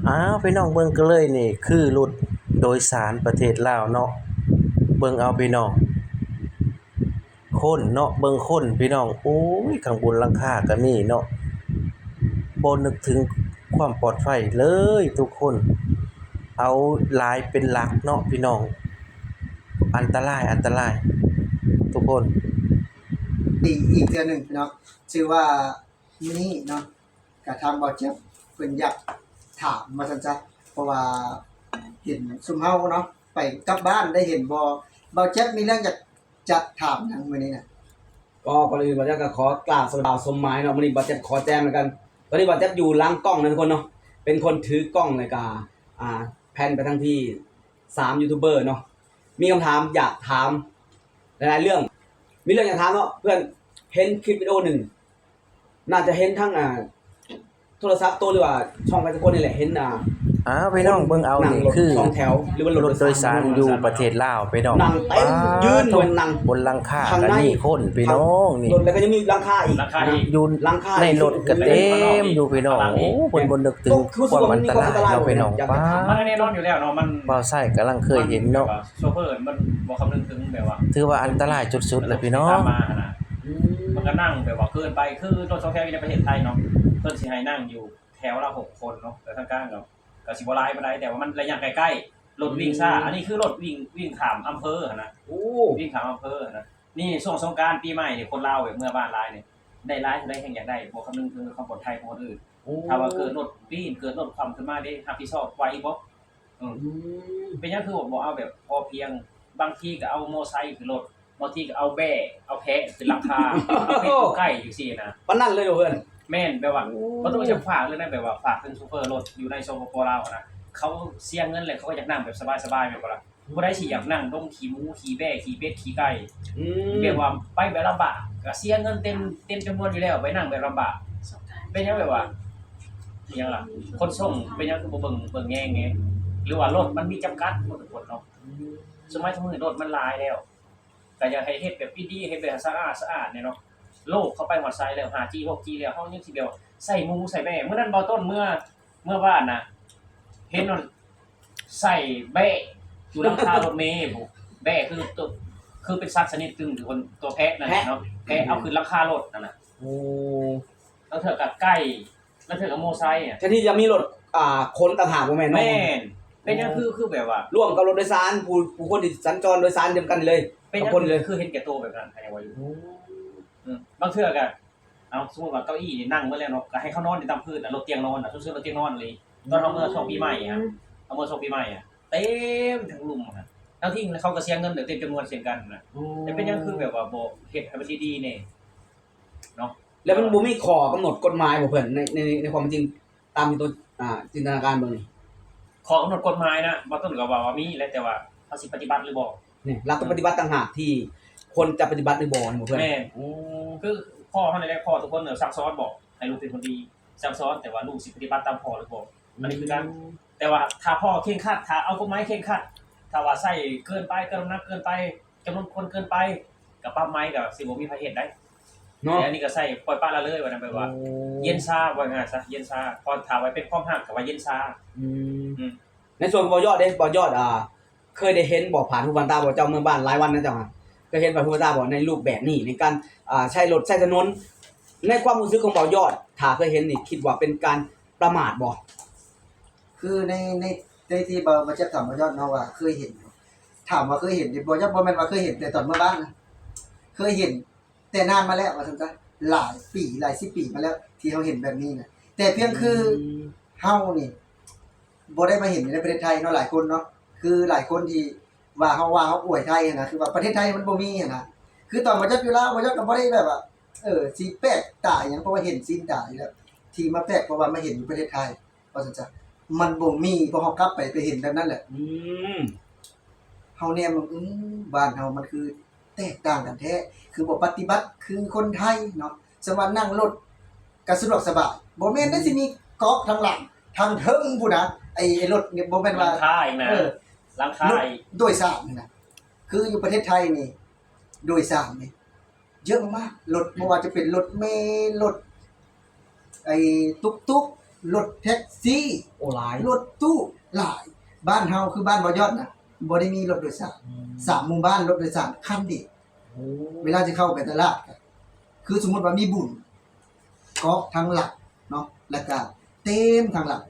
ອ້າວ ພີ່ນ້ອງເບິ່ງກັນເລີຍ ນີ້ຄືລົດໂດຍສານປະເທດລາວເນາະ ເບິ່ງເອົາພີ່ນ້ອງ ຄົນເນາະ ເບິ່ງຄົນພີ່ນ້ອງ ໂອ້ຍ ຂ້າງບົນຫຼັງຄາກໍມີເນາະ ບໍ່ນຶກເຖິງຄວາມປອດໄພເລີຍທຸກຄົນ ເອົາຫຼາຍເປັນຫຼັກເນາະພີ່ນ້ອງ ອັນຕະລາຍ ອັນຕະລາຍທຸກຄົນ. ອີກ ອີກເທື່ອໜຶ່ງເນາະ ຊື່ວ່າ ມື້ນີ້ເນາະ ກະທາງບ່າວແຈັບເພິ່ນຢາກຖາມວ່າຊັ້ນຊະ ເພາະວ່າເຫັນຊຸມເຮົາເນາະ ໄປກັບບ້ານໄດ້ເຫັນບໍ່ ບ່າວແຈັບມີເລື່ອງຢາກຈະຖາມຫຍັງມື້ນີ້ນະ? ກໍກ່ອນອື່ນບ່າວແຈັບກໍຂໍກາບສະບາຍດີ ບ່າວສົມໝາຍເນາະ ມື້ນີ້ບ່າວແຈັບຂໍແຈມນຳກັນ ຕອນນີ້ບ່າວແຈັບຢູ່ຫຼັງກ້ອງນະທຸກຄົນເນາະ ເປັນຄົນຖືກ້ອງ ແລ້ວກໍ ອ່າ ແພນໄປທາງທີສາມຢູທູບເບີເນາະ ມີຄຳຖາມຢາກຖາມ ຫຼາຍໆເລື່ອງ ມີເລື່ອງຢາກຖາມເນາະ ເພື່ອນເຫັນຄລິບວິດີໂອໜຶ່ງ ໜ້າຈະເຫັນທາງ ອ່າ ໂທລະສັບໂຕ ຫຼືວ່າຊ່ອງໃຜສັກຄົນນີ້ແຫຼະ ເຫັນ ອ່າ ອ້າວ ພີ່ນ້ອງເບິ່ງເອົາ ນີ້ຄື ສອງແຖວ ຫຼືວ່າລົດໂດຍສານຢູ່ປະເທດລາວພີ່ນ້ອງ ນັ່ງເຕັມ ຢືນເໝືອນນັ່ງ ບົນຫຼັງຄາກໍມີຄົນພີ່ນ້ອງ ນີ້ ລົດ ແລ້ວກໍຍັງມີຫຼັງຄາອີກ ຫຼັງຄາອີກ ຢູ່ໃນລົດກໍເຕັມຢູ່ພີ່ນ້ອງ ໂອ້ ເພິ່ນບໍ່ນຶກເຖິງຄວາມອັນຕະລາຍເນາະພີ່ນ້ອງ ປາດ ມັນແນ່ນອນຢູ່ແລ້ວເນາະ ມັນ ບ່າວຊາຍກຳລັງເຄີຍເຫັນເນາະ ໂຊເຟີມັນບໍ່ຄຳນຶງເຖິງແບບວ່າ ຖືວ່າອັນຕະລາຍສຸດໆແລ້ວພີ່ນ້ອງ ມັນກໍນັ່ງແບບວ່າເກີນໄປ ຄືລົດສອງແຖວຢູ່ໃນປະເທດໄທເນາະ ເພິ່ນຊິໃຫ້ນັ່ງຢູ່ແຖວລະຫົກຄົນເນາະ ແຕ່ທາງກາງກໍ ກໍຊິບໍ່ຫຼາຍປານໃດ ແຕ່ວ່າມັນໄລຍະໃກ້ໆ ລົດວິ່ງຊ້າ ອືມ ອັນນີ້ຄືລົດວິ່ງ ວິ່ງຂ້າມອຳເພີຫັ້ນນະ ໂອ້ ວິ່ງຂ້າມອຳເພີຫັ້ນນະ ນີ້ຊ່ວງສົງການປີໃໝ່ນີ້ ຄົນລາວແບບເມືອບ້ານຫຼາຍນີ້ ໄດ້ຫຼາຍເທົ່າໃດແຮ່ງຢາກໄດ້ ບໍ່ຄຳນຶງເຖິງຄວາມປອດໄພຂອງຄົນອື່ນ ໂອ້ ຖ້າວ່າເກີດລົດປີ້ນ ເກີດລົດຄວ່ຳຂຶ້ນມາເດ ຮັບຜິດຊອບໄຫວບໍ່? ອືມ ອືມ ເປັນຫຍັງຄືບໍ່ເອົາແບບພໍພຽງ? ບາງທີກໍເອົາມໍໄຊຂຶ້ນລົດ ບາງທີກໍເອົາແບ້ ເອົາແພະຂຶ້ນຫຼັງຄາ ເອົາເປັດຢູ່ໃກ້ຈັ່ງຊີ້ນະ ປານນັ້ນເລີຍບໍ່ເພື່ອນ? ແມ່ນ ແບບວ່າ ໂອ້ ບໍ່ຕ້ອງຈະຝາກເລີຍນະ ແບບວ່າຝາກເຖິງໂຊເຟີລົດຢູ່ໃນ ສປປ ລາວຫັ້ນນະ ເຂົາເສຍເງິນແລ້ວ ເຂົາກໍຢາກນັ່ງແບບສະບາຍໆ ແມ່ນບໍ່ລະ? ຜູ້ໃດຊິຢາກນັ່ງດົມຂີ້ໝູ ຂີ້ແບ້ ຂີ້ເປັດ ຂີ້ໄກ່ ອືມ ແບບວ່າໄປແບບລຳບາກ ກໍເສຍເງິນເຕັມ ເຕັມຈຳນວນຢູ່ແລ້ວ ໄປນັ່ງແບບລຳບາກ ເປັນຫຍັງແບບວ່າ ອີຫຍັງລະ ຂົນສົ່ງ ເປັນຫຍັງຄືບໍ່ເບິ່ງ ເບິ່ງແຍງແດ່ ຫຼືວ່າລົດມັນມີຈຳກັດ ທຸກຄົນເນາະ ອືມ ສະໄໝທຸກມື້ນີ້ລົດມັນຫຼາຍແລ້ວ ກໍຢາກໃຫ້ເຮັດແບບດີໆ ເຮັດແບບສະອາດສະອາດແດ່ເນາະ ໂລກເຂົາໄປຮອດໃສແລ້ວ ຫ້າຈີ ຫົກຈີ ແລ້ວ ເຮົາຍັງຊິແບບໃສ່ໝູໃສ່ແບ້ ມື້ນັ້ນບ່າວຕົ້ນເມືອ ເມືອບ້ານນະ ເຫັນມັນໃສ່ແບ້ຢູ່ຫຼັງຄາລົດເມພຸ້ນ ແບ້ຄືໂຕ ຄືເປັນສັດຊະນິດໜຶ່ງ ຄືຄົນ ຕົວແພະນັ້ນແຫຼະເນາະ ແພະ ແພະເອົາຂຶ້ນຫຼັງຄາລົດນັ້ນນະ ໂອ້ ລາງເທື່ອກໍໄກ່ ລາງເທື່ອກໍມໍໄຊອະ ແທນທີ່ຈະມີລົດ ອ່າ ຂົນຕ່າງຫາກບໍ່ແມ່ນເນາະ ແມ່ນ ເປັນຫຍັງຄື ຄືແບບວ່າ ຮ່ວມກັບລົດໂດຍສານ ຜູ້ ຜູ້ຄົນທີ່ສັນຈອນໂດຍສານນຳກັນເລີຍ ເປັນຫຍັງ ກັບຄົນເລີຍ ຄືເຫັນແກ່ໂຕແບບນັ້ນ ໃຜວ່າຢູ່ ໂອ້ ອືມ ບາງເທື່ອກໍ ເອົາ ສົມມຸດວ່າເກົ້າອີ່ນີ້ນັ່ງໝົດແລ້ວເນາະ ກໍໃຫ້ເຂົານອນຢູ່ຕາມພື້ນ ລົດຕຽງນອນ ສົມມຸດວ່າຕຽງນອນອີ່ຫຼີ ຕອນເຮົາເມືອຊ່ວງປີໃໝ່ຫັ້ນ ອືມ ເຮົາເມືອຊ່ວງປີໃໝ່ຫັ້ນ ເຕັມທັງລຸ່ມຫັ້ນ ທັງທີ່ເຂົາກໍເສຍເງິນເຕັມຈຳນວນເຊັ່ນກັນນະ ໂອ້ ແຕ່ເປັນຫຍັງຄືແບບວ່າບໍ່ເຮັດໃຫ້ມັນດີໆແດ່ເນາະ ແລ້ວມັນບໍ່ມີຂໍ້ກຳນົດກົດໝາຍບໍ່ເພື່ອນ ໃນ ໃນ ໃນຄວາມເປັນຈິງ ຕາມທີ່ຕົວ ອ່າ ຈິນຕະນາການເບິ່ງນີ້ ຂໍ້ກຳນົດກົດໝາຍນະ ບ່າວຕົ້ນກໍເວົ້າວ່າມີແຫຼະ ແຕ່ວ່າເຮົາຊິປະຕິບັດຫຼືບໍ່ ນີ້ ຫຼັກການປະຕິບັດຕ່າງຫາກທີ່ຄວນຈະປະຕິບັດຫຼືບໍ່ ແມ່ນບໍ່ເພື່ອນ? ແມ່ນ ໂອ້ ຄືພໍ່ເຮົານີ້ແຫຼະ ພໍ່ທຸກຄົນສັ່ງສອນບອກໃຫ້ລູກເປັນຄົນດີ ສັ່ງສອນ ແຕ່ວ່າລູກຊິປະຕິບັດຕາມພໍ່ຫຼືບໍ່ ອັນນີ້ຄືກັນ ອືມ ແຕ່ວ່າຖ້າພໍ່ເຄັ່ງຄັດ ຖ້າເອົາກົດໝາຍເຄັ່ງຄັດ ຖ້າວ່າໃຊ້ເກີນໄປ ເກີນນ້ຳໜັກເກີນໄປ ຈຳນວນຄົນເກີນໄປ ກໍປັບໃໝກໍຊິບໍ່ມີໃຜເຮັດໄດ໋ເນາະ ແຕ່ອັນນີ້ກໍໃຊ້ປ່ອຍປະລະເລີຍວ່ານັ້ນ ແບບວ່າ ໂອ້ ເຢັນຊາ ວ່າງ່າຍຊະ ເຢັນຊາ ເພາະຖ້າວ່າເປັນຄວາມຮັກກໍວ່າເຢັນຊາ ອືມ ອືມ ໃນສ່ວນຂອງບ່າວຍອດເດ້ ບ່າວຍອດ ອ່າ ເຄີຍໄດ້ເຫັນບໍ່ ຜ່ານຫູຜ່ານຕາບໍ່ ເຈົ້າເມືອບ້ານຫຼາຍວັນນະເຈົ້າ ເຄີຍເຫັນຜ່ານຫູຜ່ານຕາບໍ່ ໃນຮູບແບບນີ້ ໃນການ ອ່າ ໃຊ້ລົດໃຊ້ຖະໜົນ ໃນຄວາມຮູ້ສຶກຂອງບ່າວຍອດ ຖ້າເຄີຍເຫັນນີ້ ຄິດວ່າເປັນການປະໝາດບໍ່? ຄືໃນ ໃນ ໃນທີ່ບ່າວ ບ່າວແຈັບຖາມບ່າວຍອດເນາະວ່າເຄີຍເຫັນບໍ່ ຖາມວ່າເຄີຍເຫັນບໍ່ ບໍ່ແມ່ນວ່າເຄີຍເຫັນແຕ່ຕອນເມືອບ້ານນະ ເຄີຍເຫັນ ແຕ່ນານມາແລ້ວວ່າຊັ້ນຊະ ຫຼາຍປີ ຫຼາຍສິບປີມາແລ້ວ ທີ່ເຮົາເຫັນແບບນີ້ນະ ແຕ່ພຽງຄື ອືມ ເຮົານີ້ບໍ່ໄດ້ມາເຫັນຢູ່ໃນປະເທດໄທເນາະ ຫຼາຍຄົນເນາະ ຄືຫຼາຍຄົນທີ່ວ່າເຮົາ ວ່າເຮົາອວຍໄທຫັ້ນນະ ຄືວ່າປະເທດໄທມັນບໍ່ມີຫັ້ນນະ ຄືຕອນບ່າວຈັດຢູ່ລາວ ບ່າວຈັດກໍບໍ່ໄດ້ແບບວ່າ ເອີ ຊິແປກຕາອີ່ຫຍັງ ເພາະວ່າເຫັນຊີນຕາຢູ່ແລ້ວ ທີ່ມາແປກ ເພາະວ່າມາເຫັນຢູ່ປະເທດໄທ ວ່າຊັ້ນຊະ ມັນບໍ່ມີ ເພາະເຮົາກັບໄປ ໄປເຫັນແບບນັ້ນແຫຼະ ອືມ ເຮົາແນມເບິ່ງ ອືມ ບ້ານເຮົາມັນຄືແຕກຕ່າງກັນແທ້ ຄືບໍ່ປະຕິບັດຄືຄົນໄທເນາະ ສຳວ່ານັ່ງລົດກໍສະດວກສະບາຍ ບໍ່ແມ່ນໄດ້ ອືມ ຊິມີກອກທາງຫຼັງ ທາງເທິງພຸ້ນນະ ໄອ້ ໄອ້ລົດນີ້ບໍ່ແມ່ນວ່າ ຫຼັງຄາອີກນະ ເອີ ຫຼັງຄາ ລົດໂດຍສານນີ້ນະ ຄືຢູ່ປະເທດໄທນີ້ ໂດຍສານນີ້ ເຍອະມາກໆ ລົດ ບໍ່ວ່າຈະເປັນລົດເມ ລົດ ໄອ້ຕຸກຕຸກ ລົດແທັກຊີ ໂອ້ ຫຼາຍ ລົດຕູ້ຫຼາຍ. ບ້ານເຮົາຄືບ້ານບໍ່ຍອດນະ ບໍ່ໄດ້ມີລົດໂດຍສານ ອືມ ສາມໝູ່ບ້ານລົດໂດຍສານຄັນດຽວ. ໂອ້ ເວລາຊິເຂົ້າໄປຕະຫຼາດ ຄືສົມມຸດວ່າມີບຸນ ເກາະທາງຫຼັງເນາະ ແລ້ວກະເຕັມທາງຫຼັງ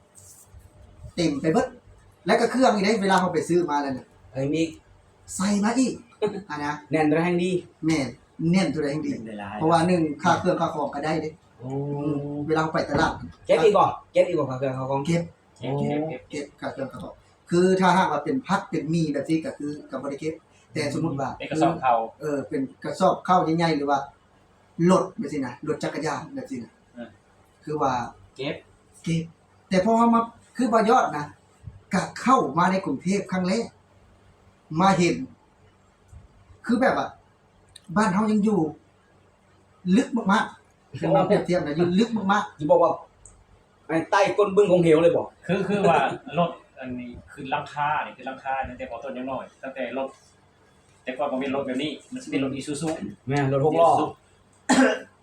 ເຕັມໄປເບິດ. ແລ້ວກະເຄື່ອງນີ້ເດ້ ເວລາເຮົາໄປຊື້ມາແລ້ວນະ ເອີ ມີ ໃສ່ມາອີກຫັ້ນນະ ແໜ້ນໂຕໃດແຮ່ງດີ. ແມ່ນ ແໜ້ນໂຕໃດແຮ່ງດີ ແໜ້ນຫຼາຍໆ ເພາະວ່າໜຶ່ງ ຄ່າເຄື່ອງຄ່າຂອງກະໄດ້ເດ້. ໂອ້ ອືມ ເວລາເຮົາໄປຕະຫຼາດ ເກັບອີກບໍ່? ເກັບອີກບໍ່ຄ່າເຄື່ອງຄ່າຂອງ? ເກັບ ເກັບ ໂອ້ ເກັບ ເກັບ ເກັບຄ່າເຄື່ອງຄ່າຂອງ. ຄືຖ້າຫາກວ່າເປັນຜັກເປັນໝີ່ແບບຊີ້ກະຄືກະບໍ່ໄດ້ເກັບ ແຕ່ສົມມຸດວ່າ ເປັນກະສອບເຂົ້າ ເອີ ເປັນກະສອບເຂົ້າໃຫຍ່ໆ ຫຼືວ່າລົດແບບຊີ້ນະ ລົດຈັກກະຍານແບບຊີ້ນະ ເອີ ຄືວ່າເກັບ ເກັບ. ແຕ່ພໍເຮົາມາ ຄືບ່າວຍອດນະ ກະເຂົ້າມາໃນກຸງເທບຄັ້ງແລກ ມາເຫັນ ຄືແບບວ່າ ບ້ານເຮົາຍັງຢູ່ ລຶກມາກໆ ໂອ້ ເຮົາປຽບທຽບນະ ຢູ່ລຶກມາກໆ ຊິບອກວ່າໄປໃຕ້ກົ້ນບຶ້ງຂອງເຫວເລີຍບໍ? ຄື ຄືວ່າລົດອັນນີ້ ຄືຫຼັງຄານີ້ ຄືຫຼັງຄາຕັ້ງແຕ່ບໍ່ຕົ້ນຍັງນ້ອຍ ຕັ້ງແຕ່ລົດ ແຕ່ກ່ອນບໍ່ແມ່ນລົດແບບນີ້ ມັນຊິເປັນລົດອີຊູຊູ ແມ່ນ ລົດຫົກລໍ້ ອີຊູຊູ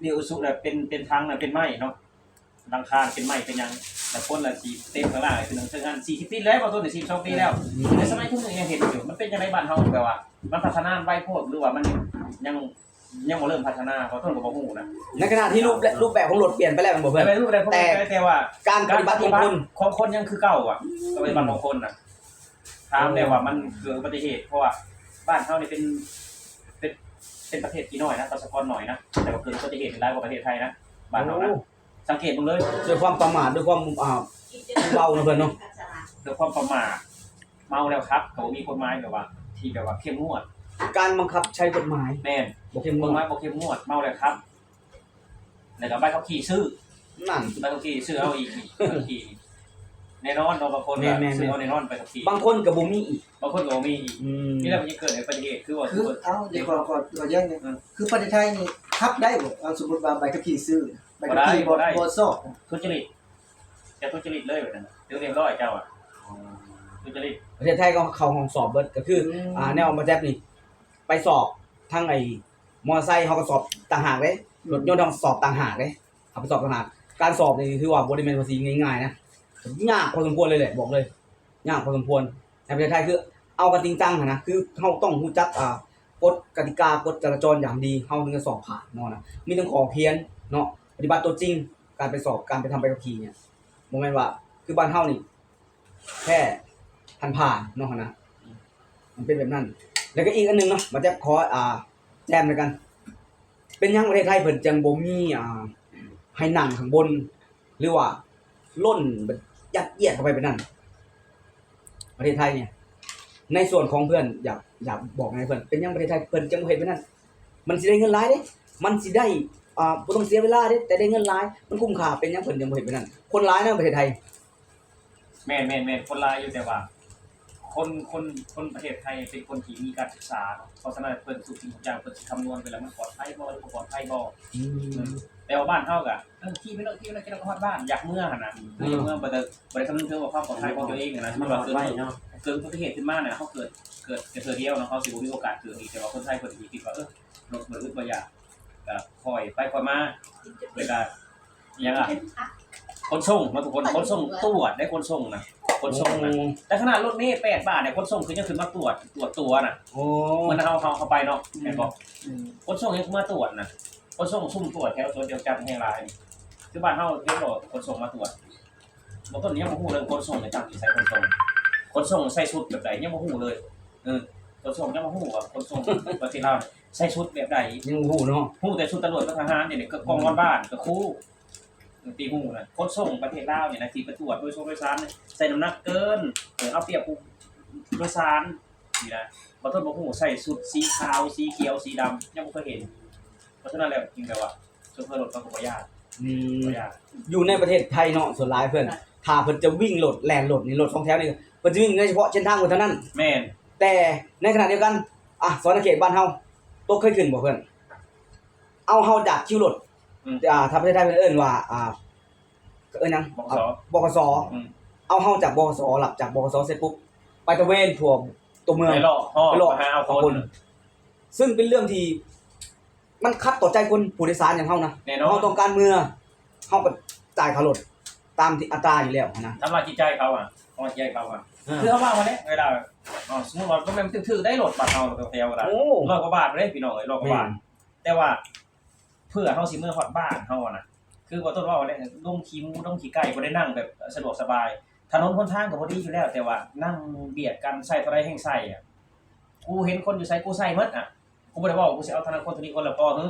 ອີຊູຊູ ແລ້ວເປັນ ເປັນຖັງນະ ເປັນໄມ້ເນາະ ຫຼັງຄາເປັນໄມ້ເປັນຫຍັງ ແລ້ວຄົນລະຊິເຕັມຂ້າງລ່າງ ຄືເຖິງຫັ້ນ ສີ່ສິບປີແລ້ວ ບໍ່ຕົ້ນ ສີ່ສິບສອງປີແລ້ວ ອືມ ແຕ່ສະໄໝທຸກມື້ຍັງເຫັນຢູ່. ມັນເປັນຈັ່ງໃດບ້ານເຮົາ ແບບວ່າມັນພັດທະນາໄວໂພດ ຫຼືວ່າມັນຍັງ ຍັງບໍ່ເລີ່ມພັດທະນາ ເພາະຕົ້ນກໍບໍ່ຮູ້ນະ. ໃນຂະນະທີ່ຮູບແບບ ຮູບແບບຂອງລົດປ່ຽນໄປແລ້ວແມ່ນບໍ່ເພິ່ນ? ແຕ່ ແຕ່ວ່າການປະຕິບັດຂອງຄົນ ຂອງຄົນຍັງຄືເກົ່າອະ ປະຕິບັດຂອງຄົນນະ. ຖາມແລ້ວວ່າມັນເກີດອຸບັດຕິເຫດ ເພາະວ່າບ້ານເຮົານີ້ເປັນ ເປັນ ເປັນປະເທດທີ່ນ້ອຍນະ ປະຊາກອນໜ້ອຍນະ ແຕ່ວ່າເກີດອຸບັດຕິເຫດຫຼາຍກວ່າປະເທດໄທນະ ບ້ານເຮົານະ. ໂອ້ ສັງເກດເບິ່ງເລີຍ ດ້ວຍຄວາມປະໝາດ ດ້ວຍຄວາມ ອ່າ ເມົານະເພິ່ນເນາະ ດ້ວຍຄວາມປະໝາດ ເມົາແລ້ວຂັບ ກໍບໍ່ມີກົດໝາຍແບບວ່າ ທີ່ແບບວ່າເຂັ້ມງວດ ການບັງຄັບໃຊ້ກົດໝາຍ ແມ່ນ ບໍ່ເຂັ້ມງວດ ກົດໝາຍບໍ່ເຂັ້ມງວດ ເມົາແລ້ວຂັບ ແລ້ວກໍໃບຂັບຂີ່ຊື້ ນັ້ນ ໃບຂັບຂີ່ຊື້ເອົາອີກ ໃບຂັບຂີ່ ແນ່ນອນເນາະ ບາງຄົນ ແມ່ນໆໆ ຊື້ເອົາແນ່ນອນ ໃບຂັບຂີ່ ບາງຄົນກໍບໍ່ມີອີກ ບາງຄົນກໍບໍ່ມີອີກ ອືມ ນີ້ແຫຼະມັນຈະເກີດໃນປະເທດ ຄືວ່າ ຄື ເອົ້າ ເດີ ຂໍ ຂໍ ຂໍແຈ້ງໜຶ່ງ ອືມ ຄືປະເທດໄທນີ້ຂັບໄດ້ບໍ່? ເອົາ ສົມມຸດວ່າໃບຂັບຂີ່ຊື້ ໃບຂັບຂີ່ບໍ່ ບໍ່ໄດ້ ບໍ່ສອບ ທຸດຈະລິດ ຈະທຸດຈະລິດເລີຍແບບນັ້ນ ຖືກຮຽບຮ້ອຍເຈົ້າອະ ທຸດຈະລິດ. ປະເທດໄທກໍເຂົ້າຫ້ອງສອບເບິດ ກໍຄື ອືມ ອ່າ ແນວມາແຈັບນີ້ ໄປສອບທາງໄອ້ ມໍເຕີໄຊເຮົາກໍສອບຕ່າງຫາກເດ້ ອືມ ລົດຍົນເຮົາສອບຕ່າງຫາກເດ້ ເຮົາໄປສອບຕ່າງຫາກ. ການສອບນີ້ຖືວ່າບໍ່ໄດ້ແມ່ນວ່າຊິງ່າຍໆນະ ຍາກພໍສົມຄວນເລີຍແຫຼະ ບອກເລີຍ ຍາກພໍສົມຄວນ. ໃນປະເທດໄທຄືເອົາກັນຈິງຈັງຫັ້ນນະ ຄືເຮົາຕ້ອງຮູ້ຈັກ ອ່າ ກົດກະຕິກາ ກົດຈະລາຈອນຢ່າງດີ ເຮົາເຖິງຈະສອບຜ່ານເນາະນະ ມີທັງຂໍຂຽນເນາະ ປະຕິບັດຕົວຈິງ ການໄປສອບ ການໄປທຳໃບຂັບຂີ່ນີ້ ບໍ່ແມ່ນວ່າຄືບ້ານເຮົານີ້ ແຄ່ຜ່ານໆເນາະຫັ້ນນະ ມັນເປັນແບບນັ້ນ. ແລ້ວກໍອີກອັນໜຶ່ງເນາະ ມາແຈັບຂໍ ອ່າ ແຈມນຳກັນ ເປັນຫຍັງປະເທດໄທເພິ່ນຈັ່ງບໍ່ມີ ອ່າ ໃຫ້ນັ່ງຂ້າງບົນ ຫຼືວ່າລົ້ນແບບຍັດຢຽດເຂົ້າໄປແບບນັ້ນ? ປະເທດໄທນີ້ ໃນສ່ວນຂອງເພື່ອນ ຢາກ ຢາກບອກໃຫ້ເພື່ອນ ເປັນຫຍັງປະເທດໄທເພິ່ນຈັ່ງບໍ່ເຮັດແບບນັ້ນ? ມັນຊິໄດ້ເງິນຫຼາຍເດ້ ມັນຊິໄດ້ ອ່າ ບໍ່ຕ້ອງເສຍເວລາເດ້ ແຕ່ໄດ້ເງິນຫຼາຍ ມັນຄຸ້ມຄ່າ ເປັນຫຍັງເພິ່ນຈັ່ງບໍ່ເຮັດແບບນັ້ນ? ຄົນຫຼາຍນະປະເທດໄທ. ແມ່ນໆໆ ຄົນຫຼາຍຢູ່ ແຕ່ວ່າຄົນ ຄົນ ຄົນປະເທດໄທເປັນຄົນທີ່ມີການສຶກສາເນາະ ເພາະສະນັ້ນເພິ່ນທຸກສິ່ງທຸກຢ່າງເພິ່ນຊິຄຳນວງໄປແລ້ວ ມັນປອດໄພບໍ່ ຫຼືບໍ່ປອດໄພບໍ່. ອືມ ແຕ່ວ່າບ້ານເຮົາກະ ເອີ ຂີ່ໄປໂລດ ຂີ່ໄປໂລດ ກິນແລ້ວກໍຮອດບ້ານ ຢາກເມືອຫັ້ນນະ ອືມ ຢາກເມືອ ບໍ່ໄດ້ ບໍ່ໄດ້ຄຳນຶງເຖິງວ່າຄວາມປອດໄພຂອງຕົວເອງຫັ້ນນະ. ມັນວ່າເກີດ ເນາະ ເກີດອຸບັດຕິເຫດຂຶ້ນມານະ ເຮົາເກີດ ເກີດແຕ່ເທື່ອດຽວເນາະ ເຮົາຊິບໍ່ມີໂອກາດເກີດອີກ. ແຕ່ວ່າຄົນໄທເພິ່ນຊິຄິດວ່າ ເອີ ລົດບໍ່ອຶດບໍ່ຢາກ ກະຄ່ອຍໄປຄ່ອຍມາ ແລ້ວກະ ອີຫຍັງອະ ຂົນສົ່ງເນາະທຸກຄົນ ຂົນສົ່ງຕວດໄດ້ ຂົນສົ່ງນະ ຂົນສົ່ງນະ. ໂອ້ ແຕ່ຂະໜາດລົດເມແປດບາດນີ້ ຂົນສົ່ງຄືຍັງຂຶ້ນມາຕວດ ຕວດຕົວນະ. ໂອ້ ເມື່ອນັ້ນເຮົາ ເຮົາ ເຮົາໄປເນາະ ອືມ ແມ່ນບໍ່? ອືມ ຂົນສົ່ງຍັງຂຶ້ນມາຕວດນະ ຂົນສົ່ງຊຸມຕວດແຖວສວນຈະຈັດແຮງຫຼາຍ. ຄືບ້ານເຮົາເຫັນບໍ່ ຂົນສົ່ງມາຕວດ ບາງຄົນຍັງບໍ່ຮູ້ເລີຍ ຂົນສົ່ງນີ້ຕັ້ງຢູ່ໃສ ຂົນສົ່ງ ຂົນສົ່ງໃສ່ຊຸດແບບໃດ ຍັງບໍ່ຮູ້ເລີຍ. ເອີ ຂົນສົ່ງຍັງບໍ່ຮູ້ວ່າຂົນສົ່ງປະເທດລາວໃສ່ຊຸດແບບໃດ ຍັງບໍ່ຮູ້ເນາະ ຮູ້ແຕ່ຊຸດຕຳຫຼວດກັບທະຫານນີ້ແຫຼະ ກໍກອງນອນບ້ານ ກໍຄູ ທີ່ຮູ້ນະ. ຂົນສົ່ງປະເທດລາວນີ້ນະ ທີ່ໄປຕວດໂດຍສານ ໂດຍສານໃສ່ນ້ຳໜັກເກີນ ເອີ ເອົາປຽບຜູ້ໂດຍສານນີ້ນະ. ບາງຄົນບໍ່ຮູ້ ໃສ່ຊຸດສີຂາວ ສີຂຽວ ສີດຳ ຍັງບໍ່ເຄີຍເຫັນ. ເພາະສະນັ້ນແລ້ວຈຶ່ງແບບວ່າ ໂຊເຟີລົດເຂົາກໍບໍ່ຢ້ານ ອືມ ບໍ່ຢ້ານ. ຢູ່ໃນປະເທດໄທເນາະ ສ່ວນຫຼາຍເພິ່ນ ຖ້າເພິ່ນຈະວິ່ງລົດ ແລ່ນລົດນີ້ ລົດສອງແຖວນີ້ ເພິ່ນຈະວິ່ງໃນສະເພາະເສັ້ນທາງເພິ່ນເທົ່ານັ້ນ. ແມ່ນ ແຕ່ໃນຂະນະດຽວກັນ ອ່າ ສະຫວັນນະເຂດບ້ານເຮົາ ຕົກເຄີຍຂຶ້ນບໍ່ເພິ່ນ? ເອົາເຮົາຈາກຄິວລົດ ອືມ ອ່າ ທາງປະເທດໄທເພິ່ນເອີ້ນວ່າ ອ່າ ເອີ້ນຫຍັງ? ບຂສ ບຂສ ອືມ ເອົາເຮົາຈາກ ບຂສ ລັບຈາກ ບຂສ ເສັດປຸບ ໄປຕະເວນທົ່ວຕົວເມືອງ ໄປເລາະ ເລາະ ໄປຫາເອົາຄົນ ເອົາຄົນ ຊຶ່ງເປັນເລື່ອງທີ່ ມັນຂັດຕໍ່ໃຈຄົນຜູ້ໂດຍສານຢ່າງເຮົານະ. ແນ່ນອນ ເຮົາຕ້ອງການເມືອ ເຮົາກໍຈ່າຍຄ່າລົດ ຕາມທີ່ອັດຕາຢູ່ແລ້ວຫັ້ນນະ. ທຳລາຍຈິດໃຈເຂົາອະ ທຳລາຍຈິດໃຈເຂົາອະ ເອີ ຄືເຮົາເວົ້າຫັ້ນແຫຼະ ເວລາ ເອີ ສົມມຸດວ່າບໍ່ແມ່ນຖືກໆໄດ້ລົດບາດເຮົາແລ້ວກໍແຖວກໍໄດ້ ໂອ້ ຮ້ອຍກວ່າບາດເດ້ພີ່ນ້ອງເອີຍ ຮ້ອຍກວ່າບາດ ແມ່ນ ແຕ່ວ່າ ເພື່ອເຮົາຊິເມືອຮອດບ້ານເຮົາຫັ້ນນະ ຄືວ່າຕົ້ນເວົ້າແຫຼະ ດົງຂີ້ໝູດົງຂີ້ໄກ່ ບໍ່ໄດ້ນັ່ງແບບສະດວກສະບາຍ ຖະໜົນຫົນທາງກໍບໍ່ດີຢູ່ແລ້ວ ແຕ່ວ່ານັ່ງບຽດກັນ ໃສ່ເທົ່າໃດແຮ່ງໃສ່ອະ ກູເຫັນຄົນຢູ່ໃສກູໃສ່ໝົດອະ ກູບໍ່ໄດ້ເວົ້າກູຊິເອົາທາງນັ້ນຄົນ ທາງນີ້ຄົນ ແລ້ວພໍເຮີ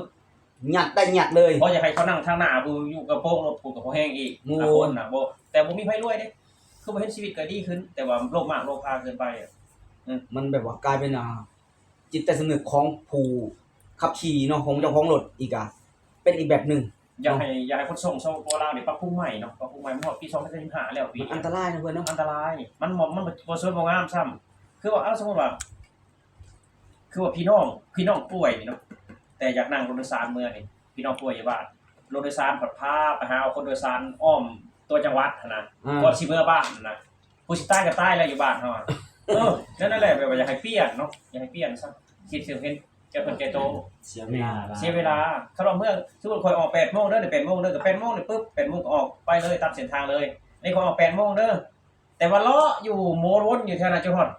ຍັດໄດ້ຍັດເລີຍ ບໍ່ຢາກໃຫ້ເຂົານັ່ງທາງໜ້າ ຜູ້ຢູ່ກະໂປງລົດ ຜູ້ກໍພໍແຮ່ງອີກ ໂອ້ ຫຼາຍຄົນນະ ບໍ່ ແຕ່ບໍ່ມີໃຜລວຍເດ້ ຄືບໍ່ເຫັນຊີວິດກໍດີຂຶ້ນ ແຕ່ວ່າໂລບມາກໂລພາເກີນໄປອະ ອື ມັນແບບວ່າກາຍເປັນ ອ່າ ຈິດໃຕ້ສຳນຶກຂອງຜູ້ຂັບຂີ່ເນາະ ຂອງເຈົ້າຂອງລົດອີກກະເປັນອີກແບບໜຶ່ງ ຢາກໃຫ້ ເນາະ ຢາກໃຫ້ຂົນສົ່ງ ສປປ ລາວນີ້ປັບປຸງໃໝ່ເນາະ ປັບປຸງໃໝ່ ມາຮອດປີສອງພັນຊາວຫ້າແລ້ວ ປີ ມັນອັນຕະລາຍນະເພື່ອນເນາະ ມັນອັນຕະລາຍ ມັນບໍ່ ມັນບໍ່ ບໍ່ສວຍບໍ່ງາມຊ້ຳ ຄືວ່າ ເອົາ ສົມມຸດວ່າ ຄືວ່າພີ່ນ້ອງ ພີ່ນ້ອງປ່ວຍນີ້ເນາະ ແຕ່ຢາກນັ່ງລົດໂດຍສານເມືອນີ້ ພີ່ນ້ອງປ່ວຍຢູ່ບ້ານ ລົດໂດຍສານພັດພາໄປຫາເອົາຄົນໂດຍສານອ້ອມຕົວຈັງຫວັດຫັ້ນນະ ອືມ ກ່ອນຊິເມືອບ້ານຫັ້ນນະ ຜູ້ຊິຕາຍກໍຕາຍແລ້ວຢູ່ບ້ານເຮົາອະ ເອີ ນັ້ນແຫຼະ ແບບວ່າຢາກໃຫ້ປ່ຽນເນາະ ຢາກໃຫ້ປ່ຽນຊະ ຄິດເຖິງເຫັນແກ່ເພິ່ນແກ່ໂຕ ເສຍເວລາ ເສຍເວລາ ຄັນວ່າເມືອ ສົມມຸດຂ້ອຍອອກແປດໂມງເດີ ແປດໂມງເດີ ກໍແປດໂມງນີ້ປຶບ ແປດໂມງກໍອອກໄປເລີຍຕາມເສັ້ນທາງເລີຍ ນີ້ຂ້ອຍອອກແປດໂມງເດີ ແຕ່ວ່າເລາະຢູ່ ວນຢູ່ແຖວນັ້ນຈົນຮອດ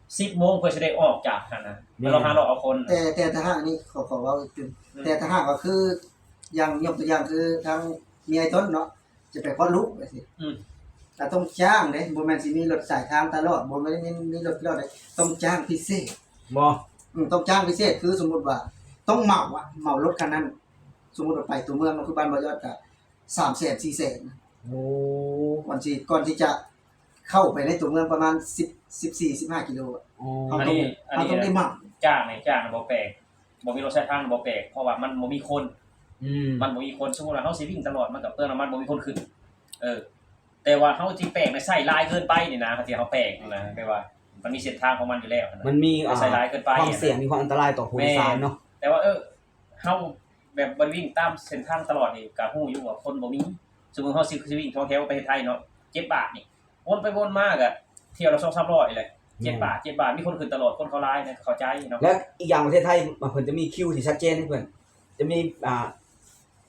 ສິບໂມງ ເພື່ອຊິໄດ້ອອກຈາກຫັ້ນນະ ແມ່ນ ເລາະຫາເລາະເອົາຄົນ ແຕ່ ແຕ່ຖ້າຫາກນີ້ ຂໍ ຂໍເວົ້າອີກຕື່ມ ອືມ ແຕ່ຖ້າຫາກວ່າຄື ຢ່າງ ຍົກຕົວຢ່າງຄືທາງເມຍອ້າຍຕົ້ນເນາະ ຈະໄປຄອດລູກຈັ່ງຊີ້ ອືມ ກໍຕ້ອງຈ້າງເດ້ ບໍ່ແມ່ນຊິມີລົດສາຍທາງຕະຫຼອດ ບໍ່ແມ່ນມີ ມີລົດຕະຫຼອດເດ້ ຕ້ອງຈ້າງພິເສດ ບໍ່ ອືມ ຕ້ອງຈ້າງພິເສດ ຄືສົມມຸດວ່າຕ້ອງເໝົາອະ ເໝົາລົດຄັນນັ້ນ ສົມມຸດວ່າໄປຕົວເມືອງເນາະ ຄືບ້ານບໍ່ຍອດກໍ ສາມແສນ ສີ່ແສນ ໂອ້ ກ່ອນຊິ ກ່ອນທີ່ຈະເຂົ້າໄປໃນຕົວເມືອງປະມານສິບ ສິບສີ່ ສິບຫ້າກິໂລ ອໍ ເຮົາຕ້ອງ ອັນນີ້ ເຮົາຕ້ອງໄດ້ໝັ້ນ ຈ້າງນີ້ ຈ້າງບໍ່ແປກ ບໍ່ມີລົດໃຊ້ທາງບໍ່ແປກ ເພາະວ່າມັນບໍ່ມີຄົນ ອືມ ມັນບໍ່ມີຄົນ ສົມມຸດວ່າເຮົາຊິວິ່ງຕະຫຼອດ ມັນກໍເປືອງນ້ຳມັນ ບໍ່ມີຄົນຂຶ້ນ ເອີ ແຕ່ວ່າເຮົາຊິແປກໃສ່ຫຼາຍເກີນໄປນີ້ນະ ທີ່ເຮົາແປກນະ ແບບວ່າມັນມີເສັ້ນທາງຂອງມັນຢູ່ແລ້ວນະ ມັນມີ ໃສ່ຫຼາຍເກີນໄປ ຄວາມສ່ຽງ ມີຄວາມອັນຕະລາຍຕໍ່ຜູ້ໂດຍສານເນາະ ແມ່ນ ແຕ່ວ່າ ເອີ ເຮົາ ແບບບໍ່ໄດ້ວິ່ງຕາມເສັ້ນທາງຕະຫຼອດນີ້ ກະຮູ້ຢູ່ວ່າຄົນບໍ່ມີ ສົມມຸດເຮົາຊິ ຊິວິ່ງສອງແຖວໄປເຮັດໄທເນາະ ເຈັດບາດນີ້ ວົນໄປວົນມາກະ ທ່ຽວລະສອງສາມຮ້ອຍແຫຼະ ເຈັດບາດ ເຈັດບາດ ມີຄົນຂຶ້ນຕະຫຼອດ ຄົນເຂົາຫຼາຍນະ ເຂົ້າໃຈເນາະ ແລະ ອີກຢ່າງປະເທດໄທ ເພິ່ນຈະມີຄິວທີ່ຊັດເຈນ ເພິ່ນຈະມີ ອ່າ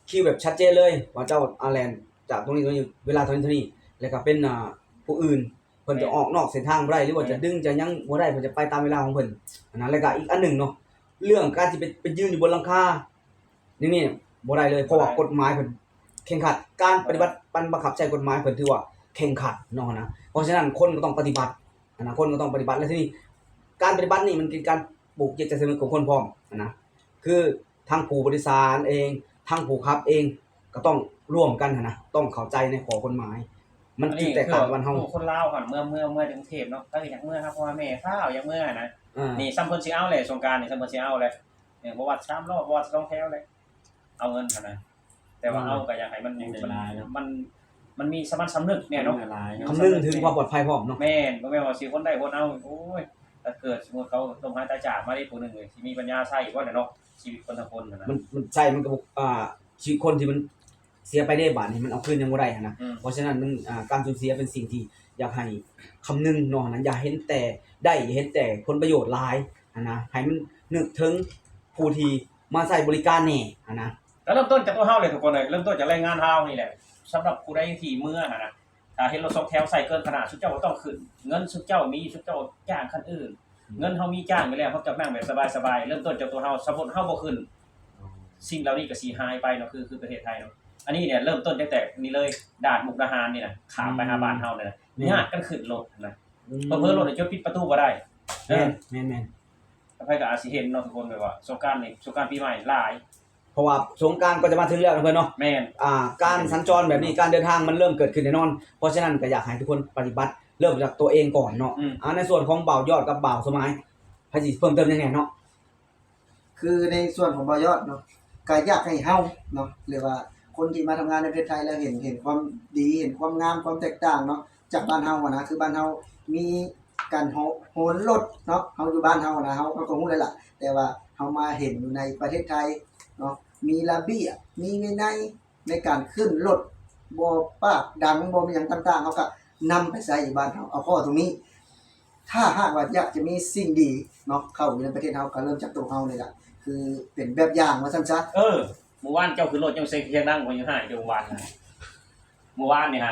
ຄິວແບບຊັດເຈນເລີຍ ວ່າເຈົ້າ ອ່າ ແລ່ນຈາກຕົງນີ້ ຕົງນີ້ ເວລາເທົ່ານີ້ ເທົ່ານີ້ ແລ້ວກະເປັນ ອ່າ ຜູ້ອື່ນ ເພິ່ນຈະອອກນອກເສັ້ນທາງບໍ່ໄດ້ ຫຼືວ່າຈະດຶງຈະຫຍັງບໍ່ໄດ້ ເພິ່ນຈະໄປຕາມເວລາຂອງເພິ່ນຫັ້ນນະ ແລ້ວກະອີກອັນໜຶ່ງເນາະ ເລື່ອງການທີ່ໄປ ໄປຢືນຢູ່ບົນຫຼັງຄາ ນີ້ ນີ້ບໍ່ໄດ້ເລີຍ ເພາະວ່າກົດໝາຍເພິ່ນເຄັ່ງຄັດ ການປະຕິບັດ ບັງຄັບໃຊ້ກົດໝາຍເພິ່ນຖືວ່າເຄັ່ງຄັດເນາະຫັ້ນນະ ເພາະສະນັ້ນຄົນກໍຕ້ອງປະຕິບັດຫັ້ນນະ ຄົນກໍຕ້ອງປະຕິບັດ ແລ້ວທີນີ້ການປະຕິບັດນີ້ມັນເປັນການປູກຈິດໃຈສຳນຶກຂອງຄົນພ້ອມຫັ້ນນະ ຄືທັງຜູ້ໂດຍສານເອງ ທັງຜູ້ຂັບເອງ ກໍຕ້ອງຮ່ວມກັນຫັ້ນນະ ຕ້ອງເຂົ້າໃຈໃນຂໍ້ກົດໝາຍ ມັນຈຶ່ງແຕກຕ່າງກັບບ້ານເຮົາ ຄືຄົນລາວຫັ້ນ ເມື່ອ ເມື່ອ ເມື່ອກະເທບເນາະ ກໍຢາກເມືອຫາພໍ່ຫາແມ່ ຟ້າວຢາກເມືອຫັ້ນນະ ນີ້ຊ້ຳເພິ່ນຊິເອົາແຫຼະ ສົງການນີ້ຊ້ຳເພິ່ນຊິເອົາແຫຼະ ເອີ ບໍ່ວ່າສາມລໍ້ ບໍ່ວ່າສອງແຖວແຫຼະ ເອົາເງິນຫັ້ນນະ ແຕ່ວ່າເອົາກໍຢາກໃຫ້ມັນ ມັນ ມັນມີສາມັນສຳນຶກແດ່ເນາະ ຄຳນຶງເຖິງຄວາມປອດໄພພ້ອມເນາະ ແມ່ນ ບໍ່ແມ່ນວ່າຊິຄົນໃດຄົນເອົາ ໂອ້ຍ ຖ້າເກີດສົມມຸດເຂົາລົ້ມຫາຍຕາຍຈາກມາເດ້ຜູ້ໜຶ່ງ ຊິມີປັນຍາໃຊ້ບໍ່ແຫຼະເນາະ ຊີວິດຄົນທັງຄົນຫັ້ນນະ ມັນ ມັນໃຊ້ມັນກໍບໍ່ ອ່າ ຊີວິດຄົນທີ່ມັນເສຍໄປເດ້ ບາດນີ້ມັນເອົາຄືນຍັງບໍ່ໄດ້ຫັ້ນນະ ເພາະສະນັ້ນມັນ ອ່າ ການສູນເສຍເປັນສິ່ງທີ່ຢາກໃຫ້ຄຳນຶງເນາະຫັ້ນນະ ຢ່າເຫັນແຕ່ໄດ້ ຢ່າເຫັນແຕ່ຜົນປະໂຫຍດຫຼາຍຫັ້ນນະ ໃຫ້ມັນນຶກເຖິງຜູ້ທີ່ມາໃຊ້ບໍລິການແດ່ຫັ້ນນະ ກໍເລີ່ມຕົ້ນຈາກຕົວເຮົາແຫຼະທຸກຄົນເອີຍ ເລີ່ມຕົ້ນຈາກແຮງງານລາວນີ້ແຫຼະ ສຳລັບຜູ້ໃດທີ່ເມືອຫັ້ນນະ ຖ້າເຫັນລົດສອງແຖວໃຊ້ເກີນຂະໜາດ ຊຸມເຈົ້າກໍຕ້ອງຂຶ້ນ ເງິນຊຸມເຈົ້າມີ ຊຸມເຈົ້າຈ້າງຄັນອື່ນ ເງິນເຮົາມີຈ້າງຢູ່ແລ້ວ ເຮົາຈະນັ່ງແບບສະບາຍໆ ເລີ່ມຕົ້ນຈາກຕົວເຮົາ ສົມມຸດເຮົາບໍ່ຂຶ້ນ ສິ່ງເຫຼົ່ານີ້ກໍຊິຫາຍໄປເນາະ ຄື ຄືປະເທດໄທເນາະ ອັນນີ້ເນຍເລີ່ມຕົ້ນຕັ້ງແຕ່ນີ້ເລີຍ ດ່ານມຸກດາຫານນີ້ນະ ຂ້າມໄປຫາບ້ານເຮົານີ້ນະ ຍາດກັນຂຶ້ນລົດນະ ເຜີໆລົດຈົນປິດປະຕູບໍ່ໄດ້ ແມ່ນໆໆ ໃຜກໍອາດຊິເຫັນເນາະທຸກຄົນ ແບບວ່າສົງການນີ້ ສົງການປີໃໝ່ຫຼາຍ ເພາະວ່າສົງການກໍຈະມາເຖິງແລ້ວນະເພິ່ນເນາະ ແມ່ນ ອ່າ ການສັນຈອນແບບນີ້ ການເດີນທາງມັນເລີ່ມເກີດຂຶ້ນແນ່ນອນ ເພາະສະນັ້ນກໍຢາກໃຫ້ທຸກຄົນປະຕິບັດເລີ່ມຈາກຕົວເອງກ່ອນເນາະ ອືມ ອ່າ ໃນສ່ວນຂອງບ່າວຍອດກັບບ່າວສົມໝາຍ ໃຜຊິເພີ່ມເຕີມຫຍັງແດ່ເນາະ? ຄືໃນສ່ວນຂອງບ່າວຍອດເນາະ ກໍຢາກໃຫ້ເຮົາເນາະ ຫຼືວ່າຄົນທີ່ມາທຳງານໃນປະເທດໄທແລ້ວເຫັນ ເຫັນຄວາມດີ ເຫັນຄວາມງາມ ຄວາມແຕກຕ່າງເນາະ ຈາກບ້ານເຮົາຫັ້ນນະ ຄືບ້ານເຮົາມີການໂຮ ໂຮນລົດເນາະ ເຮົາຢູ່ບ້ານເຮົາຫັ້ນນະ ເຮົາ ເຮົາກໍຮູ້ແລ້ວລະ ແຕ່ວ່າເຮົາມາເຫັນຢູ່ໃນປະເທດໄທເນາະ ມີລະບຽບ ມີວິໄນໃນການຂຶ້ນລົດ ບໍ່ປາກດັງ ບໍ່ມີຫຍັງຕ່າງໆ ເຮົາກໍນຳໄປໃຊ້ຢູ່ບ້ານເຮົາ ເອົາຂໍ້ຕົງນີ້ ຖ້າຫາກວ່າຢາກຈະມີສິ່ງດີເນາະ ເຂົ້າຢູ່ໃນປະເທດເຮົາ ກໍເລີ່ມຈາກໂຕເຮົານີ້ລະ ຄືເປັນແບບຢ່າງວ່າຊັ້ນຊະ. ເອີ ມື້ວານເຈົ້າຂຶ້ນລົດຍັງເສຍງ ສຽງດັງກວ່າຢູ່ ຫາຍຢູ່ວານ ມື້ວານນີ້ຫາ